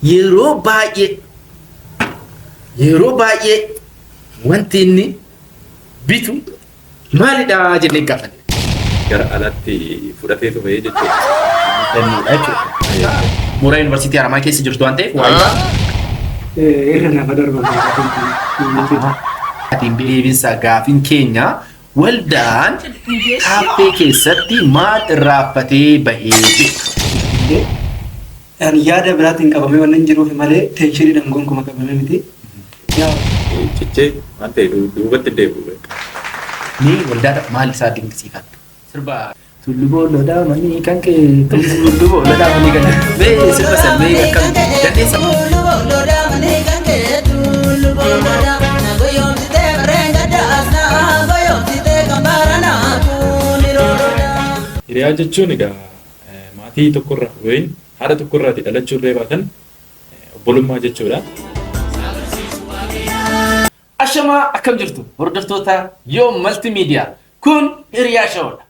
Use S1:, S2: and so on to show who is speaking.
S1: Yeroo baay'ee yeroo baay'ee wanti inni bitu maalidha jennee gaafanne.
S2: Gara alaatti fudhateetu bahee jechuudha.
S1: Dannuudha jechuudha. Mooraa Yuunivarsiitii Haramaa keessa jirtu waan ta'eef waa'ee
S3: Irra nama darba gaafin.
S1: Atiin deebinsa gaafin keenya waldaan kaaffee keessatti maal irraaffatee bahee beeka?
S3: Ani yaada biraatiin qabamee waan hin jiruuf malee tenshiniidhaan gonkumaa qabamee miti. Yaa
S2: Cichee waan ta'e duubatti deebi'u.
S1: Mee waldaadhaaf maal isaa dinqisiifatta? Sirba Tullu booloo daamanii kan kee tullu booloo daamanii kan kee mee sirba san mee akkam dandeessa?
S2: Hiriyaa jechuun egaa maatii tokkorraa yookiin haadha tokkorraati dhalachuu illee baatan obbolummaa jechuudha.
S1: Ashamaa akkam jirtu hordoftoota Yoom Maltiimiidiyaa kun Hiriyaa Showdha.